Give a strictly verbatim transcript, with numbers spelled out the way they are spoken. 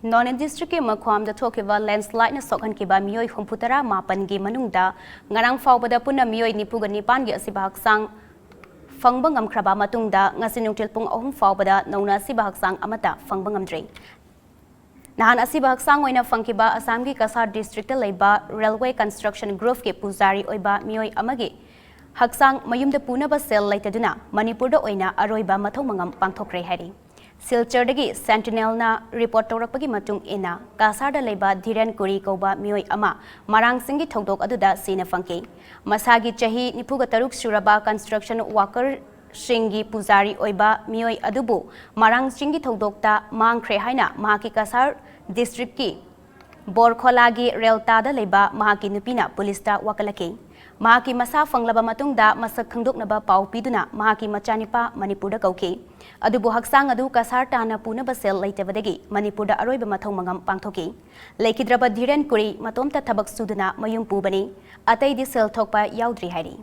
ꯅꯣꯅꯦ ꯗꯤꯁꯇ꯭ꯔꯤꯛꯀꯤ ꯃꯈ꯭ꯋꯥꯝꯗ ꯊꯣꯛꯈꯤꯕ ꯂꯦꯟꯁꯂꯥꯏꯠꯅ ꯁꯣꯛꯍꯟꯈꯤꯕ ꯃꯤꯑꯣꯏ ꯍꯨꯝꯐꯨꯇꯔꯥ ꯃꯥꯄꯟꯒꯤ ꯃꯅꯨꯡꯗ ꯉꯔꯥꯡ ꯐꯥꯎꯕꯗ ꯄꯨꯟꯅ ꯃꯤꯑꯣꯏ ꯅꯤꯐꯨꯒ ꯅꯤꯄꯥꯟꯒꯤ ꯑꯁꯤꯕ ꯍꯛꯆꯥꯡ ꯐꯪꯕ ꯉꯝꯈ꯭ꯔꯕ ꯃꯇꯨꯡꯗ ꯉꯁꯤ ꯅꯨꯡꯊꯤꯜ ꯄꯨꯡ ꯑꯍꯨꯝ ꯐꯥꯎꯕꯗ ꯅꯧꯅ ꯑꯁꯤꯕ ꯍꯛꯆꯥꯡ ꯑꯃꯠꯇ ꯐꯪꯕ ꯉꯝꯗ꯭ꯔꯤ꯫ ꯅꯍꯥꯟ ꯑꯁꯤꯕ ꯍꯛꯆꯥꯡ ꯑꯣꯏꯅ ꯐꯪꯈꯤꯕ ꯑꯁꯥꯝꯒꯤ ꯀꯁꯥꯔ ꯗꯤꯁꯇ꯭ꯔꯤꯛꯇ ꯂꯩꯕ ꯔꯦꯜꯋꯦ ꯀꯟꯁꯇ꯭ꯔꯛꯁꯟ ꯒ꯭ꯔꯨꯞꯀꯤ ꯄꯨꯖꯥꯔꯤ ꯑꯣꯏꯕ ꯃꯤꯑꯣꯏ ꯑꯃꯒꯤ ꯍꯛꯆꯥꯡ ꯃꯌꯨꯝꯗ ꯄꯨꯅꯕ ꯁꯦꯜ ꯂꯩꯇꯗꯨꯅ ꯃꯅꯤꯄꯨꯔꯗ ꯑꯣꯏꯅ ꯑꯔꯣꯏꯕ ꯃꯊꯧ ꯃꯉꯝ ꯄꯥꯡꯊꯣꯛꯈ꯭ꯔꯦ ꯍꯥꯏꯔꯤ꯫ ꯁꯤꯜꯆꯔꯗꯒꯤ ꯁꯦꯟꯇꯤꯅꯦꯜꯅ ꯔꯤꯄꯣꯔꯠ ꯇꯧꯔꯛꯄꯒꯤ ꯃꯇꯨꯡ ꯏꯟꯅ, ꯀꯁꯥꯔꯗ ꯂꯩꯕ ꯙꯤꯔꯦꯟ ꯀꯨꯔꯤ ꯀꯧꯕ ꯃꯤꯑꯣꯏ ꯑꯃ ꯃꯔꯥꯡ ꯆꯤꯡꯒꯤ ꯊꯧꯗꯣꯛ ꯑꯗꯨꯗ ꯁꯤꯅ ꯐꯪꯈꯤ꯫ ꯃꯁꯥꯒꯤ ꯆꯍꯤ ꯅꯤꯐꯨꯒ ꯇꯔꯨꯛ ꯁꯨꯔꯕ ꯀꯟꯁꯇ꯭ꯔꯛꯁꯟ ꯋꯥꯀꯔꯁꯤꯡꯒꯤ ꯄꯨꯖꯥꯔꯤ ꯑꯣꯏꯕ ꯃꯤꯑꯣꯏ ꯑꯗꯨꯕꯨ ꯃꯔꯥꯡ ꯆꯤꯡꯒꯤ ꯊꯧꯗꯣꯛꯇ ꯃꯥꯡꯈ꯭ꯔꯦ ꯍꯥꯏꯅ ꯃꯍꯥꯛꯀꯤ ꯀꯁꯥꯔ ꯗꯤꯁꯇ꯭ꯔꯤꯛꯀꯤ ꯕꯣꯔꯈꯣꯂꯥꯒꯤ ꯔꯦꯜꯇꯥꯗ ꯂꯩꯕ ꯃꯍꯥꯛꯀꯤ ꯅꯨꯄꯤꯅ ꯄꯨꯂꯤꯁꯇ ꯋꯥꯀꯠꯂꯛꯈꯤ꯫ ꯃꯍꯥꯛꯀꯤ ꯃꯁꯥ ꯐꯪꯂꯕ ꯃꯇꯨꯡꯗ ꯃꯁꯛ ꯈꯪꯗꯣꯛꯅꯕ ꯄꯥꯎ ꯄꯤꯗꯨꯅ ꯃꯍꯥꯛꯀꯤ ꯃꯆꯥꯅꯤꯄꯥ ꯃꯅꯤꯄꯨꯔꯗ ꯀꯧꯈꯤ꯫ ꯑꯗꯨꯕꯨ ꯍꯛꯆꯥꯡ ꯑꯗꯨ ꯀꯁꯥꯔ ꯇꯥꯅ ꯄꯨꯅꯕ ꯁꯦꯜ ꯂꯩꯇꯕꯗꯒꯤ ꯃꯅꯤꯄꯨꯔꯗ ꯑꯔꯣꯏꯕ ꯃꯊꯧ ꯃꯉꯝ ꯄꯥꯡꯊꯣꯛꯈꯤ꯫ ꯂꯩꯈꯤꯗ꯭ꯔꯕ ꯙꯤꯔꯦꯟ ꯀꯨꯔꯤ ꯃꯇꯣꯝꯇ ꯊꯕꯛ ꯁꯨꯗꯨꯅ ꯃꯌꯨꯝ ꯄꯨꯕꯅꯤ꯫ ꯑꯇꯩꯗꯤ ꯁꯦꯜ ꯊꯣꯛꯄ ꯌꯥꯎꯗ꯭ꯔꯤ ꯍꯥꯏꯔꯤ꯫